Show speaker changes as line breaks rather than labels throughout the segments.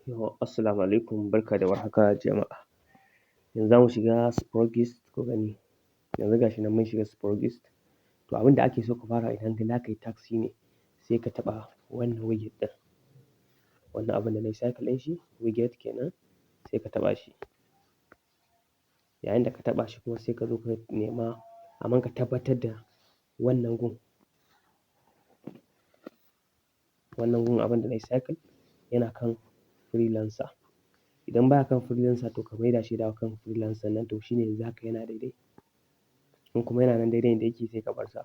Assalamu alaikum, barka da warhaka jama'a. Yanzu zamu shiga Sprogis ku gani. Yanzu ga shi nan mun shiga Sprogis. To abin da ake so ka fara idan za ka yi task shi ne sai ka taɓa wannan widget ɗin. Wannan abin da na yi circle ɗin shi widget kenan, sai ka taɓa shi. Yayin da ka taɓa shi kuma sai ka zo ka nema, amma ka tabbatar da wannan gun. Wannan gun abin da na yi circle yana kan freelancer. Idan baya kan freelancer, to ka maida shi ya dawo kan freelancer nan, to shine yanzu haka yana daidai. In kuma yana nan daidai inda yake, sai ka bar sa.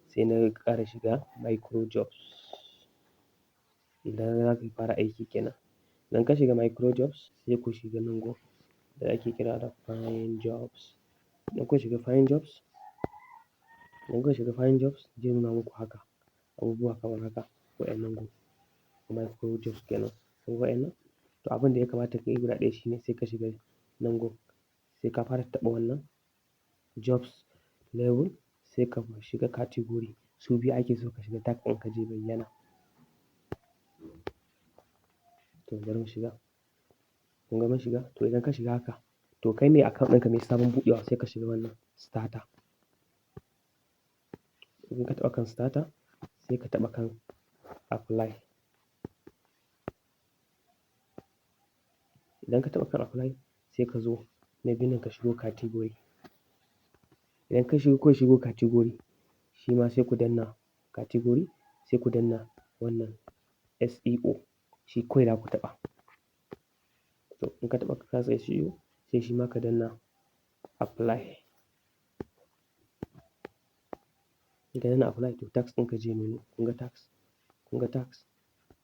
Sai na ƙara shiga micro jobs. Idan za ka fara aiki kenan. Idan ka shiga micro jobs, sai ku shiga nan gun da ake kira da find jobs. Idan kuka shiga find jobs, idan kuka shiga find jobs, zai nuna muku haka abubuwa kamar haka, wa'innan gun micro jobs kenan. Kun ga wa'innan? To abin da ya kamata ka yi guda ɗaya shine sai ka shiga nan gun, sai ka fara taɓa wannan jobs level, sai ka shiga category. Su biyu ake so ka shiga, task ɗinka zai bayyana. To bari mu shiga. Kun ga mun shiga? To idan ka shiga haka, to kai mai account ɗinka mai sabon buɗewa, sai ka shiga wannan starter. In ka taɓa kan starter, sai ka taɓa kan apply. Idan ka taɓa kan apply, sai ka zo na biyun nan, ka shigo category. Idan ka shigo, kuka shigo category, shi ma sai ku danna category, sai ku danna wannan SEO, shi kawai za ku taɓa. To in ka taɓa kan SEO, sai shi ma ka danna apply. In ka danna apply, to task ɗinka zai nuno. Kun ga task? Kun ga task?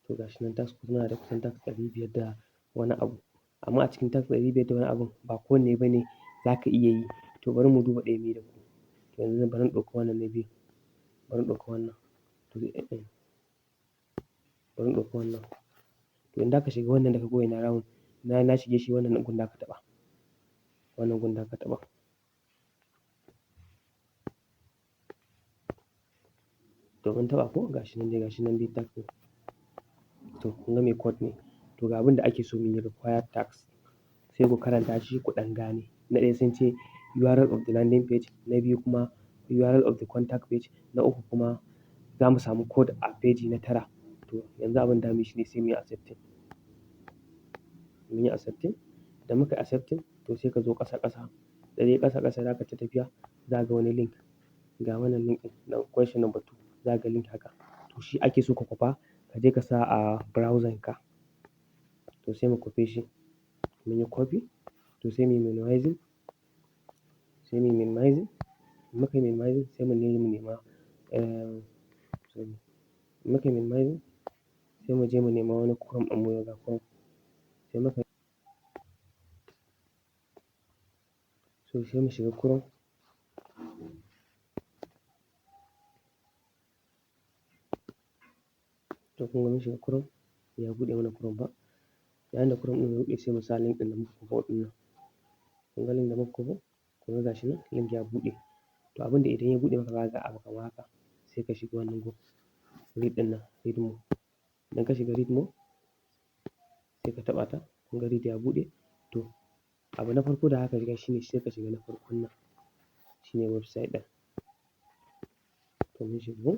To ga shi nan task, muna da kusan task 500 da wani abu. Amma a cikin task 500 da wani abun, ba kowanne ba ne za ka iya yi. To bari mu duba ɗaya mu yi da ku. To yanzu bari in ɗauko wannan na biyun. Bari in ɗauko wannan. To bari in ɗauko wannan. To in za ka shiga wannan da ka goya na round, na shige shi, wannan gun za ka taɓa. Wannan gun za ka taɓa. To mun taɓa ko? Ga shi nan dai, ga shi nan dai task ɗin. To kun ga mai code ne. To ga abin da ake so mu yi, required task. Sai ku karanta shi ku ɗan gane. Na ɗaya sun ce URL of the landing page, na biyu kuma URL of the contact page, na uku kuma za mu samu code a page na tara. To yanzu abin da zamu yi shi ne sai mu yi accepting. Mun yi accepting. Da muka yi accepting, to sai ka zo ƙasa ƙasa. Da dai ƙasa ƙasa za ka ta tafiya, za ka ga wani link. Ga wannan link ɗin na question number two, za ka ga link haka. To shi ake so ka kwafa, ka je ka sa a browser ka. To sai mu kwafe shi. Mun yi copy. To sai muyi minimizing. Sai muyi minimizing. In muka yi minimizing, sai mu nemi mu nema, sorry. In muka yi minimizing, sai mu je mu nema wani Chrome ɗin mu, ga Chrome. Sai muka so sai mu shiga Chrome. To kun ga mun shiga Chrome, ya buɗe mana Chrome ba. Yayin da Chrome ɗin ya buɗe, sai mu sa link ɗin da muka kwafo ɗin nan. Kun ga link da muka kwafo? Kun ga gashi nan link ya buɗe. To abin da idan ya buɗe maka, za ka ga abu kamar haka. Sai ka shiga wannan gun read ɗin nan, read more. Idan ka shiga read more, sai ka taɓa ta. Kun ga read ya buɗe. To abu na farko da zaka shiga shine sai ka shiga na farkon nan. Shine website ɗin. To mun shigo.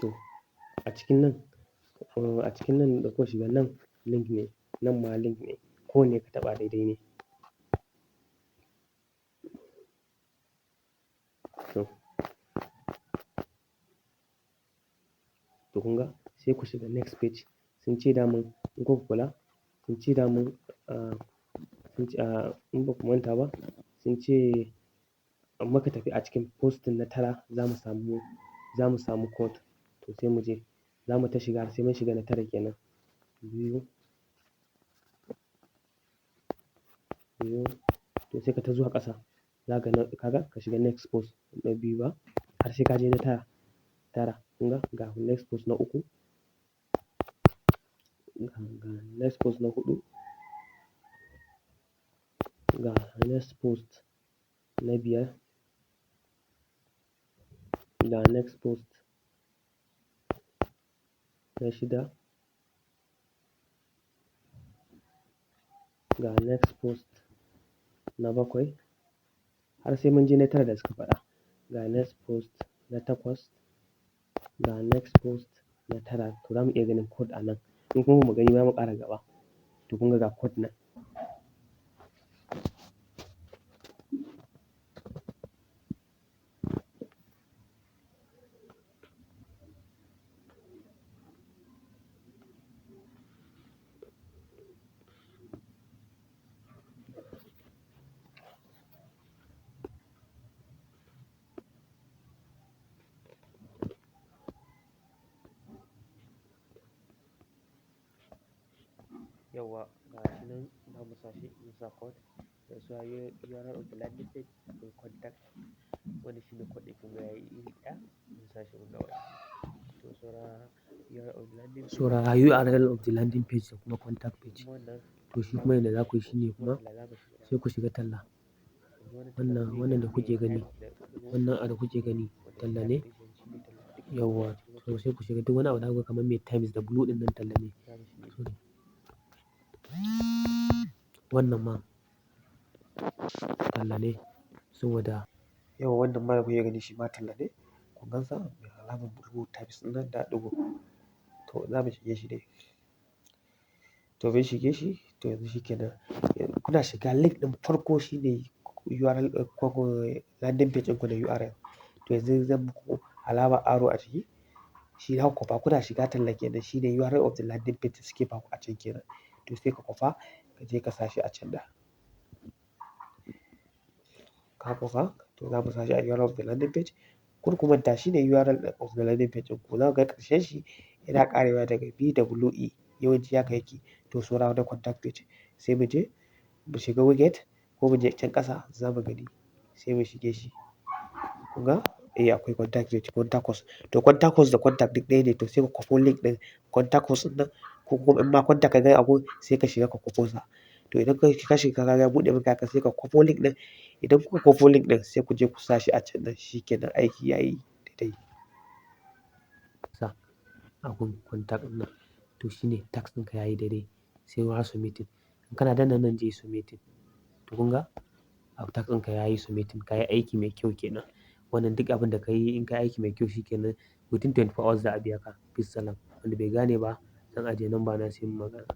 To a cikin nan da kuka shiga nan link ne, nan ma link ne. Kowanne ka taɓa daidai ne. To kun ga sai ku shiga next page. Sun ce daman in kuka kula, sun ce daman, sun ce, in ba ku manta ba, sun ce in muka tafi a cikin posting na tara za mu samu code. To sai mu je, za mu ta shiga sai mun shiga na tara kenan. Biyu, biyu, to sai ka ta zuwa ƙasa. Za ka ga, kaga ka shiga next post na biyu ba, har sai ka je na tara. Tara. Kun ga ga next post na uku. Ga next post na huɗu. Ga next post na biyar. Ga next post na Na shida, ga next post na bakwai, har sai mun je na tara da suka faɗa. Ga next post na takwas, ga next post na tara. To za mu iya ganin code a nan. In kuma ba mu gani ba, za mu ƙara gaba. To kun ga code nan. Yauwa, ga shi nan za mu sa shi, mu sa code. Da su URL of the landing page akwai contact. Wanda shi ne code ɗin, kun ga yayi iri ɗaya, mun sa shi mun gama. To saura URL of the landing page.
Saura URL of the landing page da kuma contact page. To shi kuma yanda za ku yi shi ne kuma sai ku shiga talla. Wannan da kuke gani, wannan da kuke gani talla ne. Yauwa, to sai ku shiga duk wani abu da kuka ga kamar mai times da blue ɗin nan talla ne. Sorry. Wannan ma talla ne saboda
Yauwa, wannan ma da kuke gani shi ma talla ne. Kun gansa mai alamar blue times ɗin nan da ɗigo. To za mu shige shi dai. To mun shige shi, to yanzu shi kenan. Kuna shiga link ɗin farko shi ne URL ko landing page ɗinku na URL. To yanzu zan muku alamar arrow a ciki. Shi za ku kwafa, kuna shiga talla kenan, shi ne URL of the landing page da suke baku a can kenan. To sai ka kwafa ka je ka sa shi a can ɗin. Ka kwafa, to za mu sa shi a URL of the landing page. Kar ku manta shi ne URL of the landing page ɗinku. Za ku ga ƙarshen shi yana ƙarewa daga BWE, yawanci haka yake. To saura na contact page. Sai mu je mu shiga widget ko mu je can ƙasa za mu gani, sai mu shige shi. Kun ga? Eh, akwai contact page, contact us. To contact us da contact duk ɗaya ne. To sai ku kwafo link ɗin contact us ɗin nan, ko kuma in ma contact ka gani a gun, sai ka shiga ka kwafo sa. To idan ka shiga ka ga ya buɗe maka haka, sai ka kwafo link ɗin. Idan kuka kwafo link ɗin, sai ku je ku sa shi a can ɗin, shi kenan aiki yayi daidai.
Sa a gun contact ɗin nan. To shi ne task ɗinka yayi daidai, sai wa submitting. In kana danna nan zai yi submitting. To kun ga? Task ɗinka yayi submitting, ka yi aiki mai kyau kenan. Wannan duk abin da ka yi, in ka yi aiki mai kyau shi kenan, within 24 hours za a biya ka. Bissalam. Wanda bai gane ba, zan ajiye number na sai mun magana.